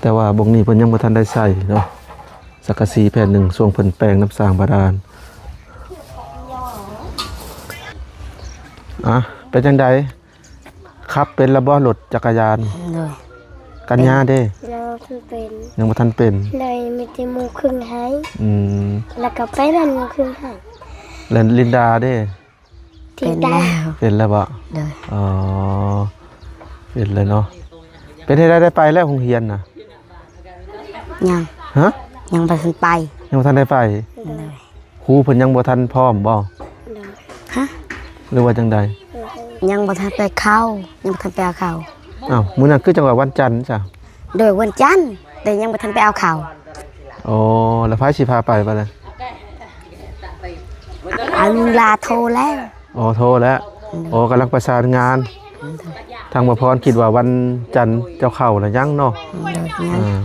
ແຕ່ວ່າບ່ອນນີ້ເພິ່ນຍັງບໍ່ທັນໄດ້ໃສ່ເນາະ ສັງກະສີແຜ່ນໜຶ່ງ ຊ່ວງເພິ່ນແປງນ້ຳສ້າງບາດານ. ອ່ະ ເປັນຈັ່ງໃດ? ຂັບເປັນແລ້ວບໍ່ ລົດຈັກກະຍານ? ໂດຍ. ກັນຍາເດ້? ຍັງບໍ່ທັນເປັນ. ຍັງບໍ່ທັນເປັນ. ໂດຍ ມີແຕ່ໝູ່ເຄິ່ງໃຫ້. ອືມ. ແລ້ວກໍໄປນັ້ນໝູ່ເຄິ່ງໃຫ້. ແລ້ວລິນດາເດ້? ເປັນແລ້ວ. ເປັນແລ້ວບໍ? ໂດຍ. ອໍ ເປັນແລ້ວເນາະ. ເປັນໃດ ໄດ້ໄປແລ້ວໂຮງຮຽນນະ? ຍັງ. ຮະ? ຍັງບໍ່ທັນໄປ. ຍັງບໍ່ທັນໄດ້ໄປ? ໂດຍ. ຄູເພິ່ນຍັງບໍ່ທັນພ້ອມບໍ? ໂດຍ. ຮະ? ຫຼືວ່າຈັ່ງໃດ? ຍັງບໍ່ທັນໄປເຂົ້າ ຍັງບໍ່ທັນໄປເອົາເຂົ້າ. ອ້າວ ມື້ນັ້ນຄືຈັ່ງວ່າວັນຈັນຊະ? ໂດຍ ວັນຈັນ ແຕ່ຍັງບໍ່ທັນໄປເອົາເຂົ້າ. ອໍ ແລ້ວໃຜຊິພາໄປບາດນີ້? ອັນລາໂທແລ້ວ. ອໍ ໂທແລ້ວ. ໂດຍ. ອໍ ກຳລັງປະສານງານ. ໂດຍ. ທາງໝໍພອນຄິດວ່າວັນຈັນເຈົ້າເຂົ້າແລ້ວຍັງເນາະ? ໂດຍ. ຍັງ. ອ່າ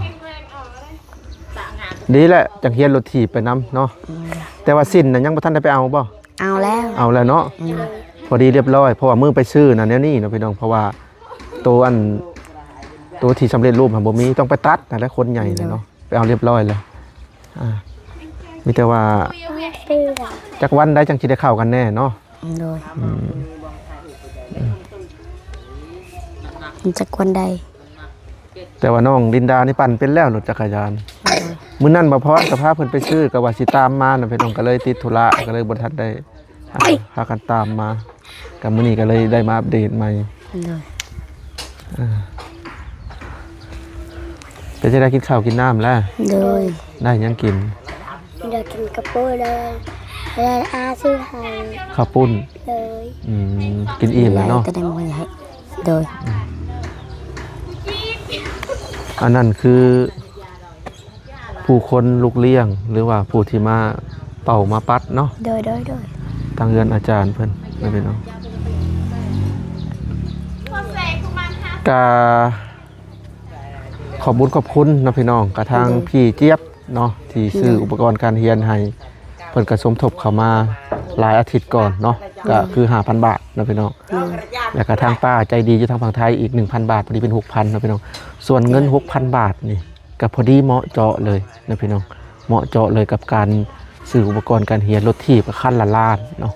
ດີແຫຼະ ຈັ່ງຮຽນລົດຖີບໄປນຳເນາະ. ໂດຍ. ແຕ່ວ່າສິ້ນນະຍັງບໍ່ທັນໄດ້ໄປເອົາບໍ? ເອົາແລ້ວ. ເອົາແລ້ວເນາະ. ໂດຍ. ພໍດີລຽບຮ້ອຍ ເພາະວ່າມື້ໄປຊື້ນະແນວນີ້ເນາະພີ່ນ້ອງ ເພາະວ່າໂຕອັນ ໂຕທີ່ສຳເລັດຮູບຫັ້ນບໍ່ມີ ຕ້ອງໄປຕັດຫັ້ນແຫຼະ ຄົນໃຫຍ່ແຫຼະເນາະ. ໂດຍ. ໄປເອົາລຽບຮ້ອຍແລ້ວ. ອ່າ ມີແຕ່ວ່າ ຈັກວັນໃດຈັ່ງຊິໄດ້ເຂົ້າກັນແນ່ເນາະ? ໂດຍ. ອືມ ຈັກວັນໃດ? ແຕ່ວ່ານ້ອງລິນດານີ້ປັ່ນເປັນແລ້ວລົດຈັກກະຍານ. ໂດຍ. ມື້ນັ້ນບ່າວພອນກໍພາເພິ່ນໄປຊື້ ກໍວ່າຊິຕາມມານະພີ່ນ້ອງ ກໍເລີຍຕິດທຸລະ ກໍເລີຍບໍ່ທັນໄດ້ ອ່າ ພາກັນຕາມມາ ກໍມື້ນີ້ກໍເລີຍໄດ້ມາອັບເດດໃໝ່. ໂດຍ. ອ່າ ເປັນຈັ່ງໃດ ກິນເຂົ້າກິນນ້ຳແລ້ວ? ໂດຍ. ໄດ້ຫຍັງກິນ? ໄດ້ກິນກະປຸ້ນ ແລ້ວອາຊື້ໃຫ້ ເຂົ້າປຸ້ນ. ໂດຍ. ອືມ ກິນອີ່ມແລ້ວເນາະ? ໂດຍ. ອັນນັ້ນຄື ຜູ້ຄົນລູກລ້ຽງ ຫຼືວ່າຜູ້ທີ່ມາເປົ່າມາປັດເນາະ. ໂດຍ ໂດຍ ໂດຍ. ທາງເຮືອນອາຈານເພິ່ນນະພີ່ນ້ອງ. ກະຂອບບຸນຂອບຄຸນເນາະພີ່ນ້ອງ ກະທາງ ໂດຍ ພີ່ຈຽບເນາະ ທີ່ຊື້ ໂດຍ ອຸປະກອນການຮຽນໃຫ້ ເພິ່ນກະສົມທົບເຂົ້າມາຫຼາຍອາທິດກ່ອນເນາະ. ໂດຍ. ກະຄືຫ້າພັນບາດເນາະພີ່ນ້ອງ. ໂດຍ. ແລ້ວກະທາງປ້າໃຈດີຢູ່ທາງຝັ່ງໄທອີກໜຶ່ງພັນບາດ ພໍດີເປັນຫົກພັນເນາະພີ່ນ້ອງ. ສ່ວນເງິນ ໂດຍ ຫົກພັນບາດນີ້ ກໍພໍດີເໝາະເຈາະເລີຍນະພີ່ນ້ອງ ເໝາະເຈາະເລີຍກັບການຊື້ອຸປະກອນການຮຽນ. ລົດຖີບກໍຄັນລະລ້ານເນາະ.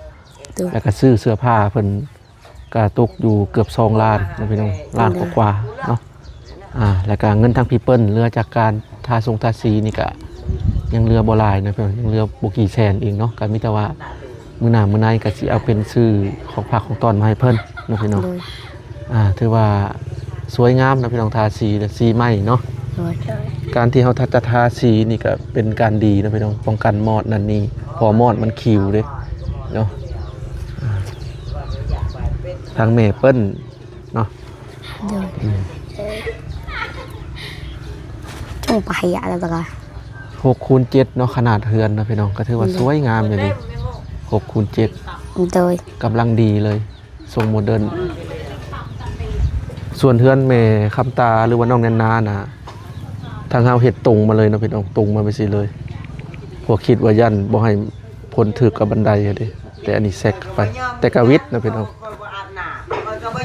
ໂດຍ. ແລ້ວກໍຊື້ເສື້ອຜ້າເພິ່ນກໍຕົກຢູ່ເກືອບສອງລ້ານນະພີ່ນ້ອງ ລ້ານກວ່າໆເນາະ. ອ່າ ແລ້ວກໍເງິນທາງພີ່ເປີ້ນເຫຼືອຈາກການທາຊົງທາສີນີ້ກໍຍັງເຫຼືອບໍ່ຫຼາຍນະພີ່ນ້ອງ ຍັງເຫຼືອບໍ່ກີ່ແສນເອງເນາະ. ກໍມີແຕ່ວ່າ ມື້ໜ້າມື້ໃນກໍຊິເອົາເປັນຊື້ຂອງຝາກຂອງຕ້ອນມາໃຫ້ເພິ່ນເນາະພີ່ນ້ອງ. ໂດຍ. ອ່າ ຖືວ່າສວຍງາມເນາະພີ່ນ້ອງ ທາສີ ແລະ ສີໃໝ່ເນາະ. ໂດຍ. ການທີ່ເຮົາ ຖ້າຈະທາສີນີ້ກໍເປັນການດີເນາະພີ່ນ້ອງ ປ້ອງກັນມອດນັ້ນນີ້ ເພາະວ່າມອດມັນຂິວເດ້ເນາະ. ອ່າ ທາງແມ່ເພິ່ນເນາະ. ໂດຍ ອືມ ຈົງໄປອະລະກະ ຫົກຄູນເຈັດເນາະ ຂະໜາດເຮືອນເນາະພີ່ນ້ອງ ກໍຖືວ່າ ໂດຍ ສວຍງາມຢູ່ເດ ຫົກຄູນເຈັດ ໂດຍ ກຳລັງດີເລີຍ ຊົງໂມເດີນ. ສ່ວນເຮືອນແມ່ຄຳຕາ ຫຼືວ່ານ້ອງແນນານະ ທາງເຮົາເຮັດຕົງມາເລີຍເນາະພີ່ນ້ອງ ຕົງມາແບບຊີ້ເລີຍ ພວກຄິດວ່າຢ້ານບໍ່ໃຫ້ພົ້ນຖືກກັບບັນໄດເດ້ ແຕ່ອັນນີ້ແຊກໄປ ແຕ່ກະວິດນະພີ່ນ້ອງ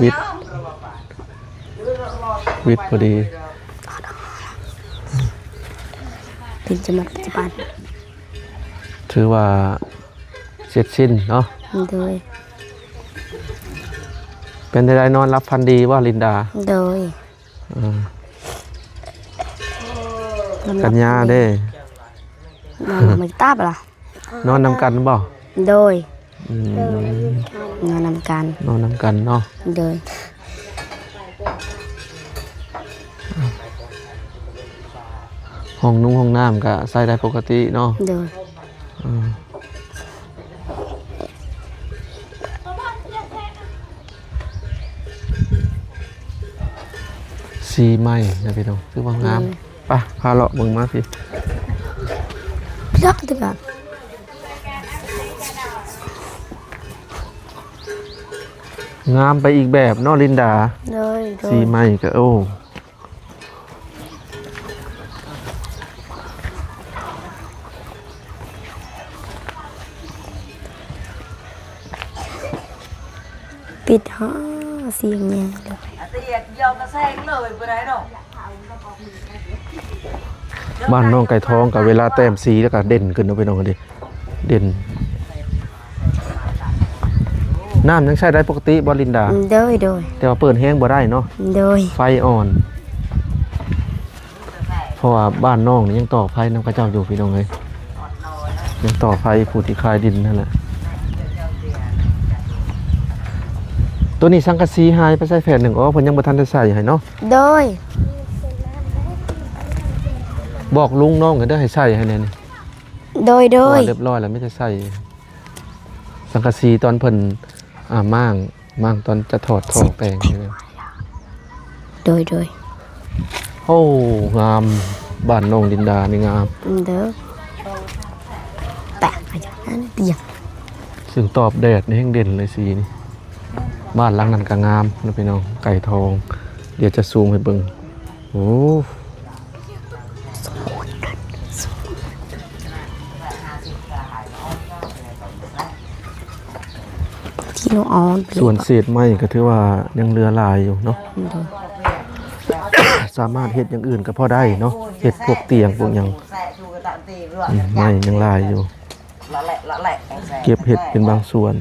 ວິດ ວິດພໍດີ ເປັນຈະໝົດປັດຈຸບັນ ຖືວ່າເສັດສິ້ນເນາະ. ໂດຍ ເປັນໃດ ນອນຫຼັບຝັນດີບໍ່ ລິນດາ? ໂດຍ ເອີ ນອນຫຼັບ ກັນຍາເດ້ ນອນຫຼັບມື້ຕາບລະ ນອນນຳກັນບໍ່? ໂດຍ ອືມ ນອນນຳກັນ ນອນນຳກັນເນາະ. ໂດຍ ຫ້ອງນຸ່ງຫ້ອງນ້ຳກະໃຊ້ໄດ້ປົກກະຕິເນາະ. ໂດຍ ອືມ ສີໃໝ່ນະພີ່ນ້ອງ ຄືວ່າງາມ. ໂດຍ ໄປ ພາເລາະເບິ່ງມາພີ້ ເລາະດີກວ່າ ງາມໄປອີກແບບເນາະ ລິນດາ. ໂດຍ ໂດຍ ສີໃໝ່ກະ ໂອ້ ປິດຫາສຽງໃຫຍ່ເລີຍ ບ້ານນ້ອງໄກ່ທອງກະເວລາແຕ້ມສີແລ້ວກະເດັ່ນຂຶ້ນເນາະພີ່ນ້ອງເດ ເດັ່ນ. ນ້ຳຍັງໃຊ້ໄດ້ປົກກະຕິບໍ່ ລິນດາ? ໂດຍ ໂດຍ ແຕ່ວ່າເປີດແຮງບໍ່ໄດ້ເນາະ. ໂດຍ ໄຟອ່ອນ ເພາະວ່າບ້ານນ້ອງນີ້ຍັງຕໍ່ໄຟນຳເຂົາເຈົ້າຢູ່ພີ່ນ້ອງເອີຍ ຍັງຕໍ່ໄຟຜູ້ທີ່ຂາຍດິນຫັ້ນແຫຼະ. ໂຕນີ້ສັງກະສີຫາຍໄປໃສແຜ່ນໜຶ່ງ? ອໍ ເພິ່ນຍັງບໍ່ທັນໄດ້ໃສ່ໃຫ້ເນາະ. ໂດຍ ບອກລຸງນ້ອງເດີ ໃຫ້ໃສ່ໃຫ້ແດ່ນີ້. ໂດຍ ໂດຍ ເພາະວ່າຮຽບຮ້ອຍແລ້ວ ມີແຕ່ໃສ່ສັງກະສີຕອນເພິ່ນ ອ່າ ມ້າງ ມ້າງຕອນຈະຖອດທໍ່ແປງນີ້. ໂດຍ ໂດຍ ໂອ້ ງາມ ບ້ານນ້ອງລິນດານີ້ງາມ. ເດີ ແປະ ອັນນັ້ນຕຽງ ຊຶ່ງຕອບແດດນີ້ແຮງເດັ່ນເລີຍສີນີ້. ບ້ານຫຼັງນັ້ນກະງາມນະພີ່ນ້ອງ ໄກ່ທອງ ດຽວຈະຊູມໃຫ້ເບິ່ງ. ໂອ້ ທີ່ໜູອອນ ສ່ວນເສດໄມ້ກໍຖືວ່າຍັງເຫຼືອຫຼາຍຢູ່ເນາະ. ໂດຍ ສາມາດເຮັດຢ່າງອື່ນກໍພໍໄດ້ເນາະ ເຮັດພວກຕຽງພວກຫຍັງ. ອືມ ໄມ້ຍັງຫຼາຍຢູ່ ເກັບເຮັດເປັນບາງສ່ວນ.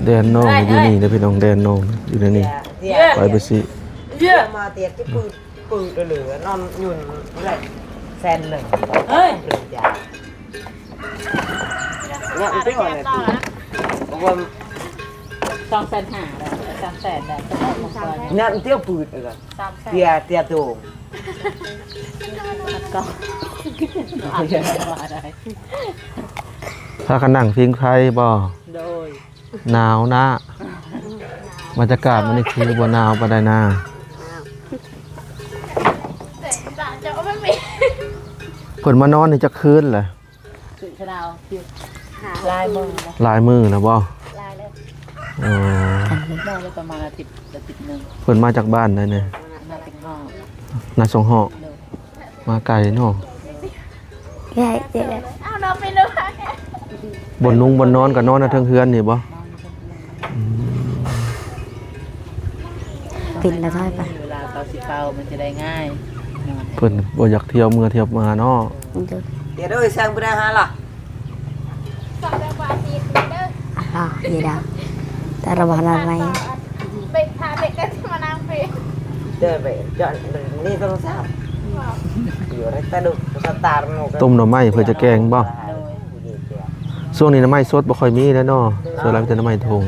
ແດນນ້ອງຢູ່ນີ້ເດີພີ່ນ້ອງ ແດນນ້ອງຢູ່ໃນນີ້ ໄປໄປຊິ. ມາຕຽກທີ່ປືດ ປືດເຫຼືອນອນຢູ່ແຫຼະ ແສນໜຶ່ງ. ເຮີ້ຍ ຍັງຕິວ່າ ສອງແສນຫ້າແລ້ວ ສາມແສນແລ້ວ ຍັງຕິວ່າ ປືດເອີ ສາມແສນ ເຕຍ ເຕຍໂຕງ. ພາກັນນັ່ງພິງໄຟບໍ່? ໂດຍ ໜາວນະ ບັນຍາກາດມື້ນີ້ຄືບໍ່ໜາວປານໃດນາ. ເພິ່ນມານອນນີ້ຈັກຄືນແຫຼະ? ຫຼາຍມື້ແລ້ວ ຫຼາຍມື້ແລ້ວບໍ່? ຫຼາຍແລ້ວ ເອີ ມາໄດ້ປະມານອາທິດ ອາທິດໜຶ່ງ. ເພິ່ນມາຈາກບ້ານໃດແດ່? ມາຈາກນາຊອງເຫາະ. ໂດຍ ມາໄກເນາະ. ເອົາເນາະ ໄປເລີຍ. ບ່ອນນຸ່ງບ່ອນນອນກໍນອນຢູ່ເທິງເຮືອນນີ້ບໍ່? ອືມ ປິດລະ ຖອຍໄປ ເວລາເຂົາຊິເປົ່າມັນຈະໄດ້ງ່າຍ. ເພິ່ນບໍ່ຢາກທ່ຽວເມືອທ່ຽວມາເນາະ. ໂດຍ ດຽວເດີ ສ້າງບໍ່ໄດ້ຫາລະ. ອ່າ ເດດາ ແຕ່ລະວັນລະໄລ ເບັກ ຖ້າເບັກກໍຊິມານັ່ງເປັນ ເດີໄປຈອດ ນີ້ໂທລະສັບ ຢູ່ໃນຕະດຸກສະຕາໂນ. ຕົ້ມໜໍ່ໄມ້ເພື່ອຈະແກງບໍ່? ໂດຍ ຊ່ວງນີ້ໜໍ່ໄມ້ສົດບໍ່ຄ່ອຍມີແລ້ວເນາະ ໂດຍ ສ່ວນຫຼາຍມີແຕ່ໜໍ່ໄມ້ຖົງ.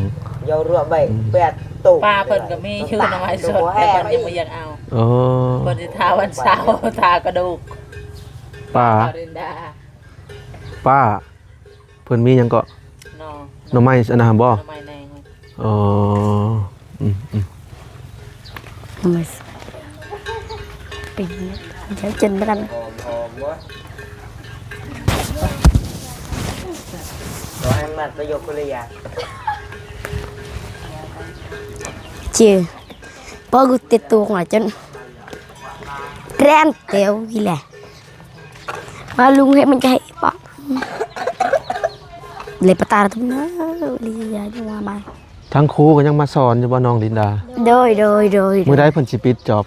ເຈົ້າລວກໄວ້ ອືມ ແປດໂຕ ປາເພິ່ນກໍມີຢູ່ ໜໍ່ໄມ້ສົດ ແຕ່ເພິ່ນຍັງບໍ່ຢາກເອົາ. ອໍ ເພິ່ນຊິຖ້າວັນເສົາ ຖ້າກະດູກ ປາ ປາລິນດາ ປາ ເພິ່ນມີຫຍັງເກາະ? ໜໍ່ ໜໍ່ໄມ້ອັນນັ້ນບໍ? ໜໍ່ໄມ້ແໜງ. ອໍ ອືມໆ ໜໍ່ໄມ້ ປີນີ້ຈະກິນບໍ່ທັນ ຫອມໆ ບໍ່? ກໍໃຫ້ມັດປະໂຫຍກຄົນລະຢ່າງ ເຈີ ປອກກູເຕະຕູງລະຈົນແຣນເຕວອີແຫຼະ ວ່າລຸງເຮັດມັນຈະໃຫ້ປອກ ເລຍປະຕາລະທຸນເລີຍ ລະຢ່າຢູ່ວ່າມາ. ທາງຄູກໍຍັງມາສອນຢູ່ບໍ່ ນ້ອງລິນດາ? ໂດຍ ໂດຍ ໂດຍ ມື້ໃດເພິ່ນຊິປິດຈອບ?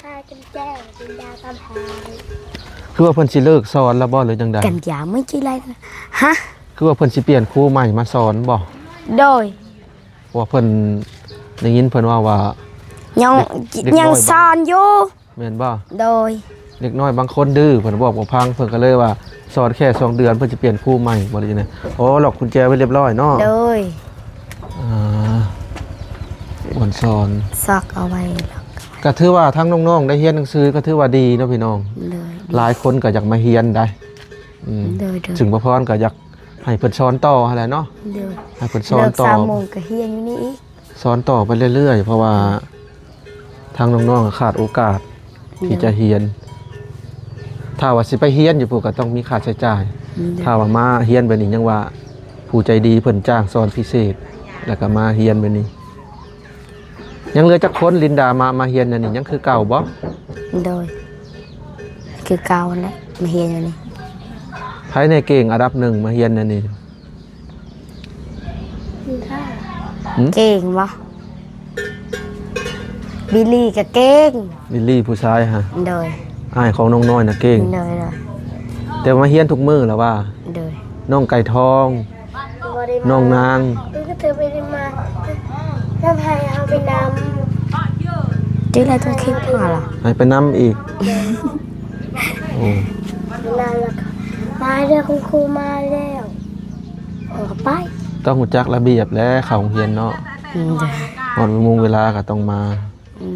ຄືວ່າເພິ່ນຊິເລີກສອນແລ້ວບໍ່ ຫຼືຈັ່ງໃດ? ກັນຢາມື້ຈີໄລ ຮະ? ຄືວ່າເພິ່ນຊິປ່ຽນຄູໃໝ່ມາສອນບໍ່? ໂດຍ ເພາະວ່າເພິ່ນ ໄດ້ຍິນເພິ່ນເວົ້າວ່າ ຍັງ ເດັກ ເດັກນ້ອຍ ຍັງສອນຢູ່ ແມ່ນບໍ່? ໂດຍ ເດັກນ້ອຍບາງຄົນດື້ ເພິ່ນບອກບໍ່ຟັງ ເພິ່ນກໍເລີຍວ່າສອນແຄ່ສອງເດືອນ ເພິ່ນຈະປ່ຽນຄູໃໝ່ບໍ່ ຫຼືຈັ່ງໃດ? ອໍ ລັອກກຸນແຈໄວ້ລຽບຮ້ອຍເນາະ. ໂດຍ ອ່າ ບ່ອນສອນ ຊັອກເອົາໄວ້ ກໍຖືວ່າທັງນ້ອງໆໄດ້ຮຽນໜັງສື ກໍຖືວ່າດີເນາະພີ່ນ້ອງ. ໂດຍ ຫຼາຍຄົນກໍຢາກມາຮຽນໄດ໋. ອືມ ໂດຍໆ ຊຶ່ງປະພອນກໍຢາກ ໃຫ້ເພິ່ນສອນຕໍ່ຫັ້ນແຫຼະເນາະ. ໂດຍ ໃຫ້ເພິ່ນສອນຕໍ່ ສາມໂມງກໍຮຽນຢູ່ນີ້ອີກ ສອນຕໍ່ໄປເລື້ອຍໆ ເພາະວ່າທາງນ້ອງໆຂາດໂອກາດທີ່ຈະຮຽນ. ໂດຍ ຖ້າວ່າຊິໄປຮຽນຢູ່ພຸ້ນກໍຕ້ອງມີຄ່າໃຊ້ຈ່າຍ. ໂດຍ ຖ້າວ່າມາຮຽນແບບນີ້ ຍັງວ່າຜູ້ໃຈດີເພິ່ນຈ້າງສອນພິເສດ ແລ້ວກໍມາຮຽນແບບນີ້. ຍັງເຫຼືອຈັກຄົນ ລິນດາ ມາ ມາຮຽນອັນນີ້ ຍັງຄືເກົ່າບໍ່? ໂດຍ ຄືເກົ່າຫັ້ນແຫຼະ ມາຮຽນຢູ່ນີ້. ໃຜແດ່ເກັ່ງອັນດັບໜຶ່ງມາຮຽນອັນນີ້? ຫຶ? ເກັ່ງບໍ່? ບິລລີກໍເກັ່ງ ບິລລີຜູ້ຊາຍຫະ? ໂດຍ ອ້າຍຂອງນ້ອງນ້ອຍນະເກັ່ງ. ໂດຍໆ ແຕ່ວ່າມາຮຽນທຸກມື້ລະວ່າ? ໂດຍ ນ້ອງໄກ່ທອງ ບໍ່ໄດ້ມາ ນ້ອງນາງ ເອີ ກໍເທີໄປໄດ້ມາ ນຳໃຫ້ເຮົາໄປນຳ ຈື່ແລ້ວຕ້ອງຄິດຫາລະ ໃຫ້ໄປນຳອີກ. ໂອ້ ມາແລ້ວ ມາເດີ ຄຸນຄູມາແລ້ວ ເຮົາກໍໄປ. ຕ້ອງຮູ້ຈັກລະບຽບແຫຼະ ເຂົ້າໂຮງຮຽນເນາະ. ອືມ ຮອດໂມງເວລາກໍຕ້ອງມາ.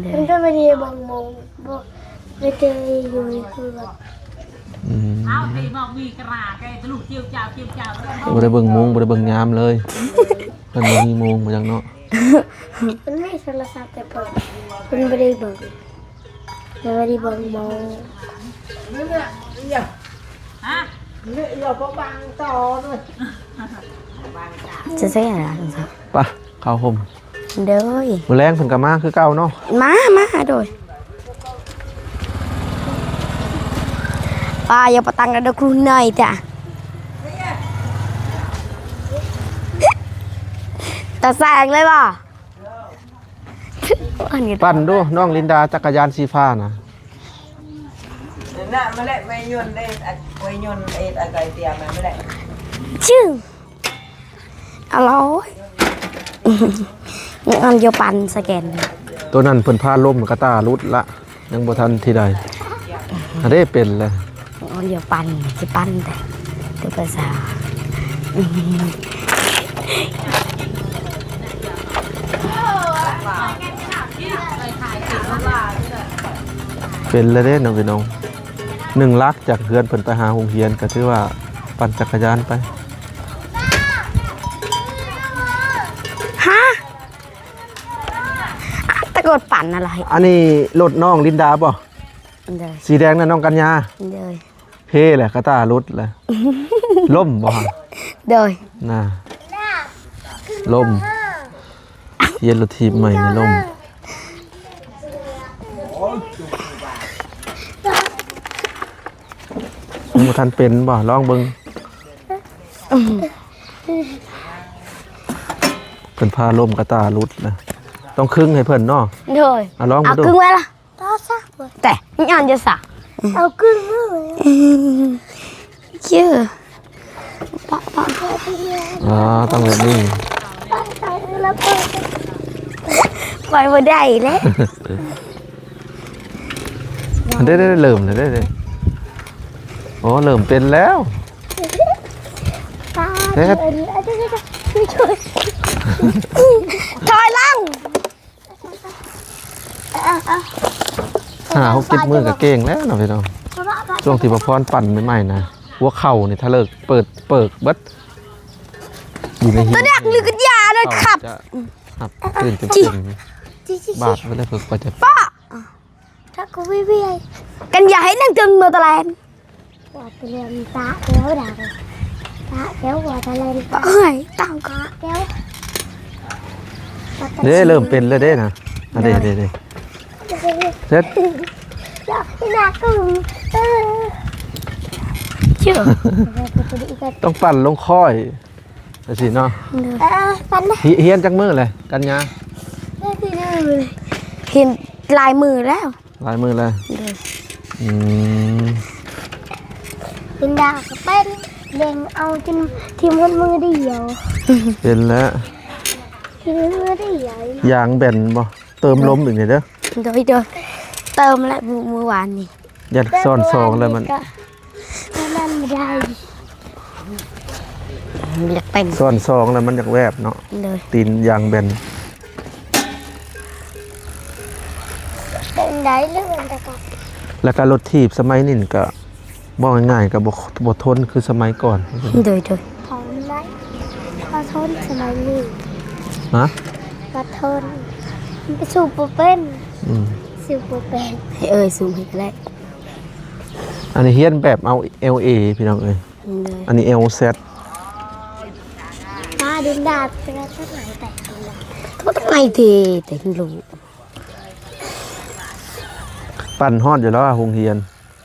ໂດຍ ມັນກໍບໍ່ໄດ້ເບິ່ງໂມງ ບໍ່ໄດ້ຢູ່ເຮືອນ. ອືມ ບໍ່ໄດ້ເບິ່ງໂມງ ບໍ່ໄດ້ເບິ່ງຍາມເລີຍ. ເພິ່ນບໍ່ມີໂມງບໍ່ຫຍັງເນາະ. ເພິ່ນມີໂທລະສັບ ແຕ່ເພິ່ນ ເພິ່ນບໍ່ໄດ້ເບິ່ງ ເພິ່ນບໍ່ໄດ້ເບິ່ງໂມງ. ຮະ? ຈະໃຊ້ຫຍັງລະ? ໄປ ເຂົ້າຮົ່ມ. ໂດຍ ມື້ແລງເພິ່ນກໍມາຄືເກົ່າເນາະ. ມາ ມາ ໂດຍ ປ້າຢ່າປະຕັງນະເດີ ຄູໜ້ອຍຕາ ຕາແສງເລີຍບໍ່? ປັ່ນດູນ້ອງລິນດາ ຈັກກະຍານສີຟ້ານະ. ນັ້ນນະ ມາແຫຼະ ໄວຍົນເດ້ ໄວຍົນເອັດອາໄກຕຽມມາແຫຼະ ຊຶ້ງ ອະລອຍ ຍັງອ່ອນຢູ່ ປັ່ນສະແກນ. ໂຕນັ້ນເພິ່ນພາລົ້ມ ກະຕ່າຫຼຸດລະ ຍັງບໍ່ທັນທີ່ໃດ. ອັນເດ້ເປັນແລ້ວ ອ່ອນຢູ່ ປັ່ນ ຊິປັ່ນແຕ່ ແຕ່ພາສາ ເປັນແລ້ວເດ້ເນາະພີ່ນ້ອງ. ໜຶ່ງຫຼັກຈາກເຮືອນເພິ່ນໄປຫາໂຮງຮຽນ ກໍຖືວ່າປັ່ນຈັກກະຍານໄປ. ຮະ? ຕະໂກນປັ່ນອະໄລ? ອັນນີ້ລົດນ້ອງລິນດາບໍ່? ໂດຍ ສີແດງນັ້ນນ້ອງກັນຍາ. ໂດຍ ເພແຫຼະ ກະຕ່າຫຼຸດແຫຼະ. ລົ້ມບໍ່? ໂດຍ ນະ ລົ້ມ. ຮຽນລົດຖີບໃໝ່ນີ້ລົ້ມ. ຍັງບໍ່ທັນເປັນບໍ່? ລອງເບິ່ງ. ເພິ່ນພາລົ້ມ ກະຕ່າຫຼຸດນະ. ຕ້ອງຄຶງໃຫ້ເພິ່ນເນາະ. ໂດຍ ອາ ລອງເບິ່ງດູ. ເອົາຄຶງໄວ້ລະ. ຕໍ່ຊະ ແຕ່ຍ້ອນຢູ່ສະ ເອົາກຶ້ງເລີຍ. ເຈີ ປະ ປະ ອໍ ຕ້ອງແບບນີ້ ໄປບໍ່ໄດ້ແລ້ວ. ເດ້ໆ ເລີ່ມແລ້ວເດ້. ອໍ ເລີ່ມເປັນແລ້ວ. ປະ ເຮັດ ອັນນີ້ ອັນນີ້ ຊ່ວຍ ຖອຍຫຼັງ ຫ້າຫົກເຈັດມື້ກໍເກັ່ງແລ້ວເນາະພີ່ນ້ອງ. ຊ່ວງທີ່ປະພອນປັ່ນໃໝ່ໆນະ ຫົວເຂົ່ານີ້ທະເລີກເປີດເປີກເບິດ ຢູ່ໃນຫີນ ຕົວດັກຫຼືກັນຢາເລີຍຄັບ ຈະຮັບພື້ນເຕັມໆ ບາດໄປແລ້ວເພິ່ນກໍຈະ ປ້າ ຖ້າກູວິວ ກັນຢາໃຫ້ນັ່ງເທິງໂນຕະແລນ ວ່າຕະເລນຕາແກ້ວດັງ ຕາແກ້ວວ່າຕະເລນຕາ ເອີຍ ຕາ ຕາແກ້ວ ເດ້ ເລີ່ມເປັນແລ້ວເດ້ນະ ອັນເດ້ ເດ້ ເດ້ ເສັດ ໜ້າກຸ້ງ ເອີ ເຊື່ອ ຕ້ອງປັ່ນລົງຄ້ອຍ ຈັ່ງຊີ້ເນາະ ເອີ ປັ່ນນະ ຮ- ຮຽນຈັກມື້ແລ້ວ ກັນຍາ? ຮຽນຫຼາຍມື້ແລ້ວ ຫຼາຍມື້ແລ້ວ ໂດຍ ອືມ ລິນດາກໍເປັນ ເລັ່ງເອົາຈົນຖິ້ມຫົດມືດຽວ ເປັນແລ້ວ ຖິ້ມຫົດມືດຽວ ຢາງແບນບໍ່? ເຕີມລົມອີກນີ້ເດີ ໂດຍ ໂດຍ ເຕີມແລ້ວມື້ ມື້ວານນີ້ ຢ້ານຊ້ອນສອງແລ້ວມັນ ແຕ່ວ່ານີ້ກໍ ອັນນັ້ນບໍ່ໄດ້ ຢາກແປງ ຊ້ອນສອງແລ້ວມັນຢາກແວບເນາະ ໂດຍ ຕີນຢາງແບນ ເປັນໄດ້ເລື່ອງແຕ່ກໍ ແລ້ວກໍລົດຖີບສະໄໝນີ້ກໍ ເວົ້າງ່າຍໆ ກໍບໍ່ ບໍ່ທົນຄືສະໄໝກ່ອນ ໂດຍ ໂດຍ ຂອງມັນໄດ້ ບໍ່ທົນສະໄໝນີ້ ຮະ? ບໍ່ທົນ ມັນກໍສູ້ບໍ່ເປັນ ອືມ ສູ້ບໍ່ເປັນ ເອີຍ ສູ້ໃຫ້ກໍໄດ້ ອັນນີ້ຮຽນແບບເອົາແອວເອ ພີ່ນ້ອງເອີຍ ໂດຍ ອັນນີ້ແອວແຊັດ ປ້າ ດິນດາ ເປັນໄງ ທັງໃນແຕກ ທັງໃນເດ ແຕ່ເຫັນລົງ ປັ່ນຮອດຢູ່ແລ້ວໂຮງຮຽນ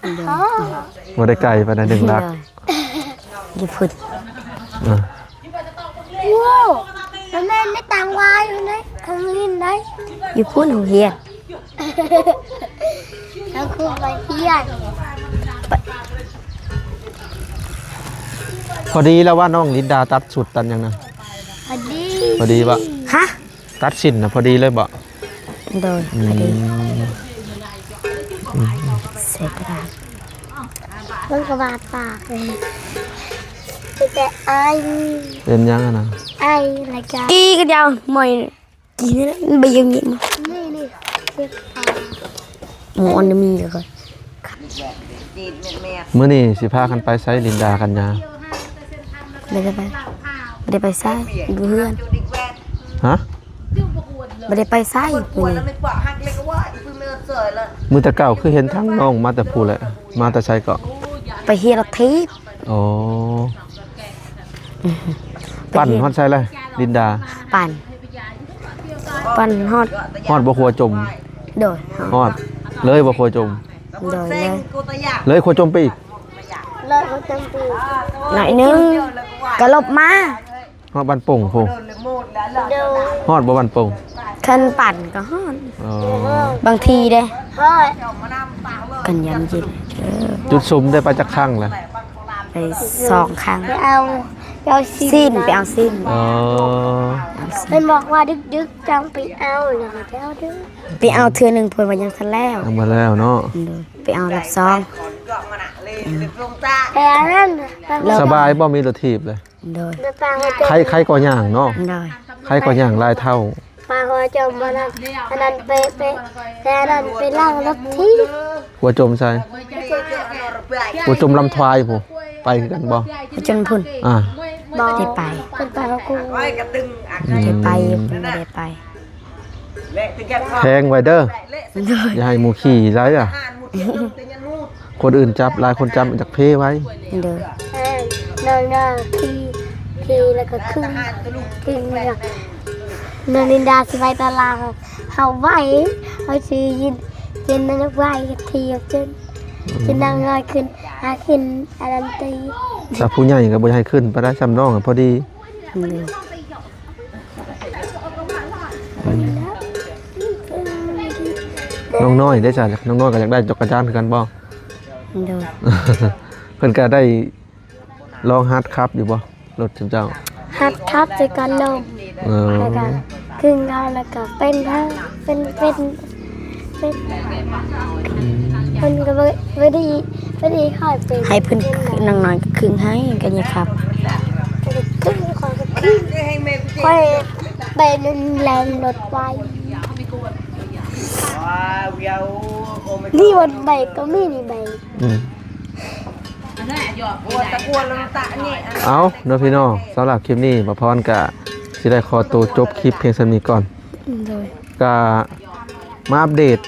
ໂດຍ ບໍ່ໄດ້ໄກປານໃດ ໜຶ່ງຫຼັກ ຢູ່ພຸ້ນ ອ່າ ໂອ້ ມັນແມ່ນໃນຕ່າງວາຍຢູ່ໃນໂຮງຮຽນໃດ ຢູ່ພຸ້ນໂຮງຮຽນ ແລ້ວຄູໄປຮຽນ ພໍດີແລ້ວວ່ານ້ອງລິນດາຕັດຊຸດຕັດຫຍັງນະ ພໍດີ ພໍດີບໍ່? ຮະ? ຕັດສິ້ນນະພໍດີເລີຍບໍ່? ໂດຍ ອືມ ພໍດີ ອືມ ໃສ່ກະດາດ ມັນກໍບາດປາກເລີຍ ເປັນແຕ່ໄອ ເປັນຫຍັງຫັ້ນນະ? ໄອ ແລ້ວກໍ ກີ້ກັນຍາວ ໝອຍ ກີ້ນີ້ແຫຼະ ໃບຍຽງນີ້ ນີ້ ນີ້ ເຈັບປາກ ໝໍນມີກໍ ມື້ນີ້ຊິພາກັນໄປໃສ ລິນດາກັນຍາ? ບໍ່ໄດ້ໄປ ບໍ່ໄດ້ໄປໃສ ຢູ່ເຮືອນ ຮະ? ບໍ່ໄດ້ໄປໃສມື້ນີ້ ມື້ແຕ່ເກົ່າຄືເຫັນທັງນ້ອງມາແຕ່ພຸ້ນແຫຼະ ມາແຕ່ໃສເກາະ? ໄປຮຽນລົດຖີບ ອໍ ປັ່ນຮອດໃສລະ ລິນດາ? ປັ່ນ ປັ່ນຮອດ ຮອດບໍ່ຂົວຈົມ? ໂດຍ ຮອດ ເລີຍບໍ່ຂົວຈົມ? ໂດຍ ເລີຍ ເລີຍຂົວຈົມໄປອີກ? ເລີຍຂົວຈົມໄປອີກ ໜ້ອຍໜຶ່ງ ກະຫຼົບມາ ຮອດບ້ານໂປ່ງພຸ້ນ ໂດຍ ຮອດບໍ່ບ້ານໂປ່ງ? ຄັນປັ່ນກໍຮອດ ອໍ ບາງທີເດ້ ຮອດ ກັນຍາມເຢັນ ເອີ ຈຸດສຸມໄດ້ໄປຈັກຄັ້ງລະ? ໄປສອງຄັ້ງ ໄປເອົາ ໄປເອົາຊີ້ນ ຊີ້ນ ໄປເອົາຊີ້ນ ອໍ ເພິ່ນບອກວ່າດຶກໆ ຈັ່ງໄປເອົາ ແລ້ວກໍໄປເອົາເດີ ໄປເອົາເທື່ອໜຶ່ງ ເພິ່ນວ່າຍັງທັນແລ້ວ ຍັງບໍ່ແລ້ວເນາະ ໂດຍ ໄປເອົາລອບສອງ ໄປອັນນັ້ນ ສະບາຍບໍ່ ມີລົດຖີບເລີຍ? ໂດຍ ໄຄ ໄຄກວ່າຍ່າງເນາະ ໂດຍ ໄຄກວ່າຍ່າງຫຼາຍເທົ່າ ປາຫົວຈົມບໍ່ນັ້ນ ອັນນັ້ນໄປ ໄປ ແຕ່ອັນນັ້ນໄປລ້າງລົດຖີບ ຫົວຈົມໃສ? ຫົວຈົມລຳທວາຍພຸ້ນ ໄປຄືກັນບໍ່? ຫົວຈົມພຸ້ນ ອ່າ ບໍ່ໄດ້ໄປ ເພິ່ນໄປເຮົາກໍ ອືມ ໄດ້ໄປຢູ່ ບໍ່ໄດ້ໄປ ແພງໄວ້ເດີ ໂດຍ ຢ່າໃຫ້ໝູ່ຂີ່ໄດ້ອະ ຄົນອື່ນຈັບ ຫຼາຍຄົນຈັບມັນຈັກເພໄວ ໂດຍ ນ້ອງໆ ຂີ່ ຂີ່ແລ້ວກໍຂຶ້ນ ຂຶ້ນ ນ້ອງລິນດາຊິໄປຕະຫຼາດ ເຮົາໄວ ເຮົາຊິຢືນ ຢືນນັ້ນໄວ ກໍຂີ່ຈົນ ອືມ ຈົນນ້ອງນ້ອຍຂຶ້ນ ຫາຂຶ້ນອັນນັ້ນຕີ ຖ້າຜູ້ໃຫຍ່ກໍບໍ່ຢາກໃຫ້ຂຶ້ນປານໃດ ສ່ຳນ້ອງພໍດີ ໂດຍ ອືມ ນ້ອງນ້ອຍເດ້ຊະ ນ້ອງນ້ອຍກໍຢາກໄດ້ຈັກກະຈານຄືກັນບໍ່? ໂດຍ ເພິ່ນກໍໄດ້ລອງຫັດຂັບຢູ່ບໍ່ ລົດຊຸມເຈົ້າ? ຫັດຂັບແຕ່ກໍລົ້ມ ເອີ ແລ້ວກໍຄຶ່ງເອົາ ແລ້ວກໍເປັນເທິງ ເປັນ ເປັນ ເປັນ ອືມ ເພິ່ນກໍບໍ່ ບໍ່ໄດ້ ບໍ່ໄດ້ຄ່ອຍເປັນ ໃຫ້ເພິ່ນ ນ້ອງນ້ອຍຄຶ່ງໃຫ້ ກໍຢ່າຂັບ ຄຶ່ງ ຂ້ອຍກໍຄຶ່ງ ຂ້ອຍ ໄປລົງແລງລົດໄຟ ນີ້ວັນໄບກໍມີນີ້ໄບ ອືມ ເອົາເນາະພີ່ນ້ອງ ສຳລັບຄລິບນີ້ ບ່າວພອນກະຊິໄດ້ຂໍໂຕຈົບຄລິບພຽງສ່ຳນີ້ກ່ອນ ໂດຍ ກະມາອັບເດດ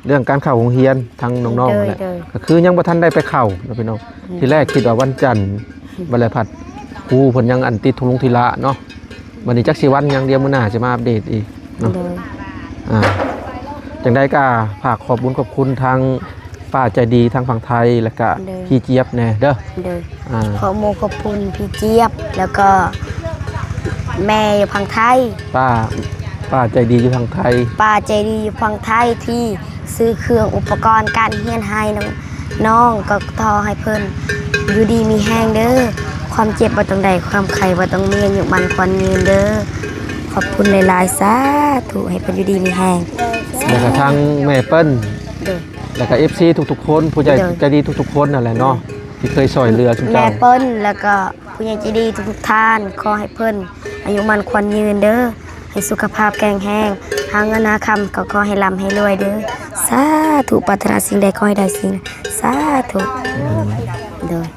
ເລື່ອງການເຂົ້າໂຮງຮຽນທັງນ້ອງໆ ໂດຍ ນັ້ນແຫຼະ ໂດຍ ກໍຄືຍັງບໍ່ທັນໄດ້ໄປເຂົ້າເນາະພີ່ນ້ອງ ອືມ ທີແລກຄິດວ່າວັນຈັນ ອືມ ບັດແລ້ວພັດຄູເພິ່ນຍັງອັນຕິດທຸລຸງທຸລະເນາະ ບັດນີ້ຈັກຊິວັນຫຍັງ ດຽວມື້ໜ້າຊິມາອັບເດດອີກເນາະ ໂດຍ ອ່າ ຈັ່ງໃດກໍຝາກຂອບບຸນຂອບຄຸນທາງປ້າໃຈດີທາງຝັ່ງໄທ ແລ້ວກໍ ໂດຍ ພີ່ຈຽບແດ່ເດີ ໂດຍ ອ່າ ຂໍໂມຂອບຄຸນພີ່ຈຽບ ແລ້ວກໍແມ່ຢູ່ຝັ່ງໄທ ປ້າ ປ້າໃຈດີຢູ່ຝັ່ງໄທ ປ້າໃຈດີຢູ່ຝັ່ງໄທທີ່ຊື້ເຄື່ອງອຸປະກອນການຮຽນໃຫ້ນ້ອງ ນ້ອງກໍຂໍໃຫ້ເພິ່ນຢູ່ດີມີແຮງເດີ ຄວາມເຈັບບໍ່ຕ້ອງໄດ້ ຄວາມໄຂ້ບໍ່ຕ້ອງມີ ອາຍຸໝັ້ນຂວັນຍືນເດີ ຂອບຄຸນຫຼາຍໆ ສາທຸ ໃຫ້ເພິ່ນຢູ່ດີມີແຮງ ແລ້ວກໍທາງແມ່ເປີ້ນ ໂດຍ ແລ້ວກໍເອັຟຊີທຸກໆຄົນ ຜູ້ໃຫຍ່ ໂດຍ ໃຈດີທຸກໆຄົນນັ້ນແຫຼະເນາະ ໂດຍ ທີ່ເຄີຍຊ່ອຍເຫຼືອຊຸມເຈົ້າ ແມ່ເປີ້ນ ແລ້ວກໍຜູ້ໃຫຍ່ໃຈດີທຸກໆທ່ານ ຂໍໃຫ້ເພິ່ນອາຍຸໝັ້ນຂວັນຍືນເດີ ໃຫ້ສຸຂະພາບແຂງແຮງ ຫາເງິນຫາຄຳກໍຂໍໃຫ້ລ່ຳໃຫ້ລວຍເດີ ສາທຸ ປາດຖະໜາສິ່ງໃດຂໍໃຫ້ໄດ້ສິ່ງນັ້ນ ສາທຸ ໂດຍ ໂດຍ.